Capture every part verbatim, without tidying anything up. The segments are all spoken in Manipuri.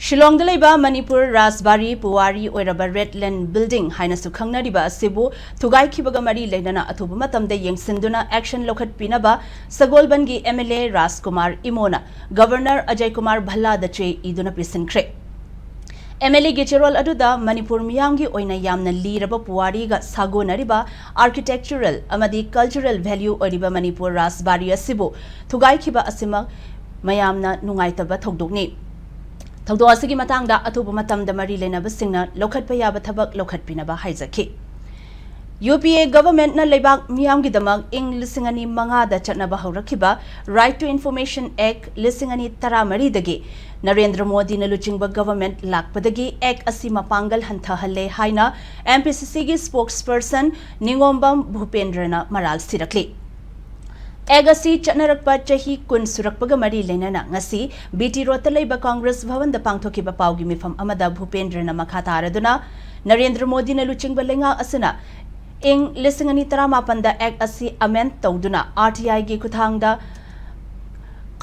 ꯁꯤꯂꯣꯡꯗ ꯂꯩꯕ ꯃꯅꯤꯄꯨꯔ ꯔꯥꯖꯕꯥꯔꯤ ꯄꯨꯋꯥꯔꯤ ꯑꯣꯏꯔꯕ ꯔꯦꯗ ꯂꯦꯟ ꯕꯤꯜꯗꯤꯡ ꯍꯥꯏꯅꯁꯨ ꯈꯪꯅꯔꯤꯕ ꯑꯁꯤꯕꯨ ꯊꯨꯒꯥꯏꯈꯤꯕꯒ ꯃꯔꯤ ꯂꯩꯅꯅ ꯑꯊꯨꯕ ꯃꯇꯝꯗ ꯌꯦꯡꯁꯤꯟꯗꯨꯅ action ꯂꯧꯈꯠꯄꯤꯅꯕ ꯁꯒꯣꯜꯕꯟꯒꯤ MLA ꯔꯥꯖꯀꯨꯃꯥꯔ ꯏꯃꯣꯅ Governor ꯑꯖꯌ ꯀꯨꯃꯥꯔ ꯚꯜꯂꯥꯗ ꯆꯦ ꯏꯗꯨꯅ ꯄꯤꯁꯤꯟꯈ꯭ꯔꯦ꯫ MLAꯒꯤ ꯆꯦꯔꯣꯜ ꯑꯗꯨꯗ ꯃꯅꯤꯄꯨꯔ ꯃꯤꯌꯥꯝꯒꯤ ꯑꯣꯏꯅ ꯌꯥꯝꯅ ꯂꯤꯔꯕ ꯄꯨꯋꯥꯔꯤꯒ ꯁꯥꯒꯣꯟꯅꯔꯤꯕ architectural ꯑꯃꯗꯤ cultural value ꯑꯣꯏꯔꯤꯕ ꯃꯅꯤꯄꯨꯔ ꯔꯥꯖꯕꯥꯔꯤ ꯑꯁꯤꯕꯨ ꯊꯨꯒꯥꯏꯈꯤꯕ ꯑꯁꯤꯃꯛ ꯃꯌꯥꯝꯅ ꯅꯨꯡꯉꯥꯏꯇꯕ ꯊꯧꯗꯣꯛꯅꯤ꯫ ꯊꯧꯗꯣꯛ ꯑꯁꯤꯒꯤ ꯃꯇꯥꯡꯗ ꯑꯊꯨꯕ ꯃꯇꯝꯗ ꯃꯔꯤ ꯂꯩꯅꯕꯁꯤꯡꯅ ꯂꯧꯈꯠꯄ ꯌꯥꯕ ꯊꯕꯛ ꯂꯧꯈꯠꯄꯤꯅꯕ ꯍꯥꯏꯖꯈꯤ꯫ UPA governmentꯅ ꯂꯩꯕꯥꯛ ꯃꯤꯌꯥꯝꯒꯤꯗꯃꯛ ꯏꯪ ꯂꯤꯁꯤꯡ ꯑꯅꯤ ꯃꯉꯥꯗ ꯆꯠꯅꯕ ꯍꯧꯔꯛꯈꯤꯕ Right to Information Act ꯂꯤꯁꯤꯡ ꯑꯅꯤ ꯇꯔꯥꯃꯔꯤꯗꯒꯤ ꯅꯔꯦꯟꯗ꯭ꯔ ꯃꯣꯗꯤꯅ ꯂꯨꯆꯤꯡꯕ government ꯂꯥꯛꯄꯗꯒꯤ act ꯑꯁꯤ ꯃꯄꯥꯡꯒꯜ ꯍꯟꯊꯍꯜꯂꯦ ꯍꯥꯏꯅ MPCCꯒꯤ spokesperson ꯅꯤꯉꯣꯝꯕꯝ ꯚꯨꯄꯦꯟꯗ꯭ꯔꯅ ꯃꯔꯥꯜ ꯁꯤꯔꯛꯂꯤ꯫ Act ꯑꯁꯤ ꯆꯠꯅꯔꯛꯄ ꯆꯍꯤ ꯀꯨꯟ ꯁꯨꯔꯛꯄꯒ ꯃꯔꯤ ꯂꯩꯅꯅ ꯉꯁꯤ BT Roadꯇ ꯂꯩꯕ Congress ꯚꯕꯟꯗ ꯄꯥꯡꯊꯣꯛꯈꯤꯕ ꯄꯥꯎꯒꯤ ꯃꯤꯐꯝ ꯑꯃꯗ ꯚꯨꯄꯦꯟꯗ꯭ꯔꯅ ꯃꯈꯥ ꯇꯥꯔꯗꯨꯅ ꯅꯔꯦꯟꯗ꯭ꯔ ꯃꯣꯗꯤꯅ ꯂꯨꯆꯤꯡꯕ ꯂꯩꯉꯥꯛ ꯑꯁꯤꯅ ꯏꯪ ꯂꯤꯁꯤꯡ ꯑꯅꯤ ꯇꯔꯥꯃꯥꯄꯟꯗ act ꯑꯁꯤ amend ꯇꯧꯗꯨꯅ RTIꯒꯤ ꯈꯨꯠꯊꯥꯡꯗ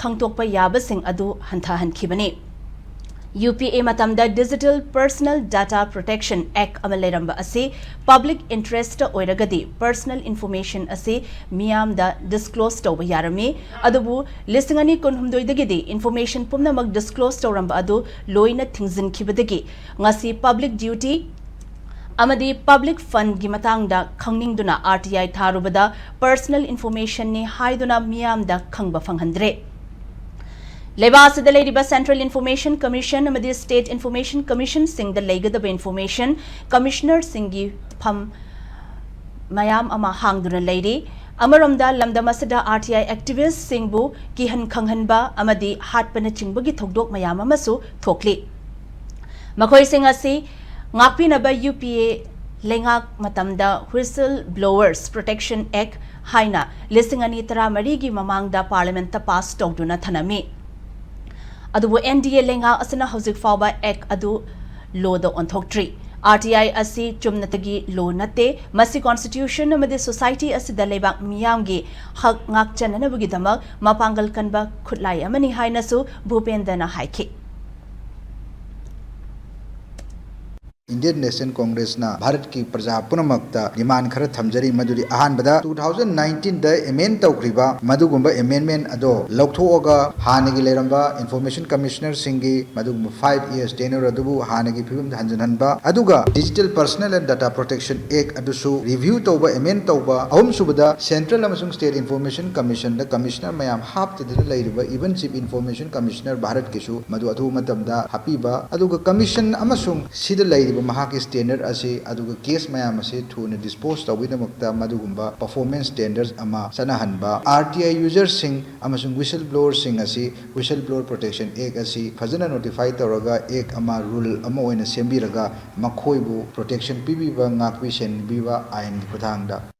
ꯈꯪꯗꯣꯛꯄ ꯌꯥꯕꯁꯤꯡ ꯑꯗꯨ ꯍꯟꯊꯍꯟꯈꯤꯕꯅꯤ꯫ UPA ꯃꯇꯝꯗ Digital Personal Data Protection Act ꯑꯃ ꯂꯩꯔꯝꯕ ꯑꯁꯤ public interest ꯑꯣꯏꯔꯒꯗꯤ personal information ꯑꯁꯤ ꯃꯤꯌꯥꯝꯗ disclose ꯇꯧꯕ ꯌꯥꯔꯝꯃꯤ꯫ ꯑꯗꯨꯕꯨ ꯂꯤꯁꯤꯡ ꯑꯅꯤ ꯀꯨꯟꯍꯨꯝꯗꯣꯏꯗꯒꯤꯗꯤ information ꯄꯨꯝꯅꯃꯛ disclose ꯇꯧꯔꯝꯕ ꯑꯗꯨ ꯂꯣꯏꯅ ꯊꯤꯡꯖꯤꯟꯈꯤꯕꯗꯒꯤ ꯉꯁꯤ public duty ꯑꯃꯗꯤ public fundꯒꯤ ꯃꯇꯥꯡꯗ ꯈꯪꯅꯤꯡꯗꯨꯅ RTI ꯊꯥꯔꯨꯕꯗ personal informationꯅꯤ ꯍꯥꯏꯗꯨꯅ ꯃꯤꯌꯥꯝꯗ ꯈꯪꯕ ꯐꯪꯍꯟꯗ꯭ꯔꯦ꯫ ꯂꯩꯕꯥꯛ ꯑꯁꯤꯗ ꯂꯩꯔꯤꯕ Central Information Commission ꯑꯃꯗꯤ State Information Commissionꯁꯤꯡꯗ ꯂꯩꯒꯗꯕ information commissionerꯁꯤꯡꯒꯤ ꯐꯝ ꯃꯌꯥꯝ ꯑꯃ ꯍꯥꯡꯗꯨꯅ ꯂꯩꯔꯤ꯫ ꯑꯃꯔꯣꯝꯗ ꯂꯝꯗꯝ ꯑꯁꯤꯗ RTI activistꯁꯤꯡꯕꯨ ꯀꯤꯍꯟ ꯈꯪꯍꯟꯕ ꯑꯃꯗꯤ ꯍꯥꯠꯄꯅꯆꯤꯡꯕꯒꯤ ꯊꯧꯗꯣꯛ ꯃꯌꯥꯝ ꯑꯃꯁꯨ ꯊꯣꯛꯂꯤ꯫ ꯃꯈꯣꯏꯁꯤꯡ ꯑꯁꯤ ꯉꯥꯛꯄꯤꯅꯕ UPA ꯂꯩꯉꯥꯛ ꯃꯇꯝꯗ Whistle Blowers Protection Act ꯍꯥꯏꯅ ꯂꯤꯁꯤꯡ ꯑꯅꯤ ꯇꯔꯥꯃꯔꯤꯒꯤ ꯃꯃꯥꯡꯗ parliamentꯇ pass ꯇꯧꯗꯨꯅ ꯊꯅꯝꯃꯤ꯫ ꯑꯗꯨꯕꯨ NDA ꯂꯩꯉꯥꯛ ꯑꯁꯤꯅ ꯍꯧꯖꯤꯛ ꯐꯥꯎꯕ act ꯑꯗꯨ lawꯗ ꯑꯣꯟꯊꯣꯛꯇ꯭ꯔꯤ꯫ RTI ꯑꯁꯤ ꯆꯨꯝꯅꯇꯒꯤ law ꯅꯠꯇꯦ, ꯃꯁꯤ constitution ꯑꯃꯗꯤ society ꯑꯁꯤꯗ ꯂꯩꯕꯥꯛ ꯃꯤꯌꯥꯝꯒꯤ ꯍꯛ ꯉꯥꯛꯆꯅꯅꯕꯒꯤꯗꯃꯛ ꯃꯄꯥꯡꯒꯜ ꯀꯟꯕ ꯈꯨꯠꯂꯥꯏ ꯑꯃꯅꯤ ꯍꯥꯏꯅꯁꯨ ꯚꯨꯄꯦꯟꯗ꯭ꯔꯅ ꯍꯥꯏꯈꯤ꯫ Indian National Congressꯅ ꯚꯥꯔꯠꯀꯤ ꯄ꯭ꯔꯖꯥ ꯄꯨꯝꯅꯃꯛꯇ demand ꯈꯔ ꯊꯝꯖꯔꯤ, ꯃꯗꯨꯗꯤ ꯑꯍꯥꯟꯕꯗ two thousand nineteenꯗ amend ꯇꯧꯈ꯭ꯔꯤꯕ ꯃꯗꯨꯒꯨꯝꯕ amendment ꯑꯗꯣ ꯂꯧꯊꯣꯛꯑꯒ ꯍꯥꯟꯅꯒꯤ ꯂꯩꯔꯝꯕ Information Commissionerꯁꯤꯡꯒꯤ ꯃꯗꯨꯒꯨꯝꯕ five years tenure ꯑꯗꯨꯕꯨ ꯍꯥꯟꯅꯒꯤ ꯐꯤꯕꯝꯗ ꯍꯟꯖꯤꯟꯍꯟꯕ, ꯑꯗꯨꯒ Digital Personal and Data Protection Act ꯑꯗꯨꯁꯨ review ꯇꯧꯕ, amend ꯇꯧꯕ, ꯑꯍꯨꯝꯁꯨꯕꯗ Central ꯑꯃꯁꯨꯡ State Information Commissionꯗ Commissioner ꯃꯌꯥꯝ ꯍꯥꯞꯇꯗꯅ ꯂꯩꯔꯤꯕ, even Chief Information Commissioner ꯚꯥꯔꯠꯀꯤꯁꯨ ꯃꯗꯨ ꯑꯊꯨꯕ ꯃꯇꯝꯗ ꯍꯥꯞꯄꯤꯕ, ꯑꯗꯨꯒ Commission ꯑꯃꯁꯨꯡ ꯁꯤꯗ ꯂꯩꯔꯤꯕ ꯃꯍꯥꯛꯀꯤ standard ꯑꯁꯤ, ꯑꯗꯨꯒ case ꯃꯌꯥꯝ ꯑꯁꯤ ꯊꯨꯅ dispose ꯇꯧꯕꯒꯤꯗꯃꯛꯇ ꯃꯗꯨꯒꯨꯝꯕ performance standards ꯑꯃ ꯆꯠꯅꯍꯟꯕ, RTI userꯁꯤꯡ ꯑꯃꯁꯨꯡ whistleblowerꯁꯤꯡ ꯑꯁꯤ Whistleblower Protection Act ꯑꯁꯤ ꯐꯖꯅ notify ꯇꯧꯔꯒ act ꯑꯃ, rule ꯑꯃ ꯑꯣꯏꯅ ꯁꯦꯝꯕꯤꯔꯒ ꯃꯈꯣꯏꯕꯨ protection ꯄꯤꯕꯤꯕ, ꯉꯥꯛꯄꯤ ꯁꯦꯟꯕꯤꯕ ꯑꯥꯏꯟꯒꯤ ꯈꯨꯠꯊꯥꯡꯗ꯫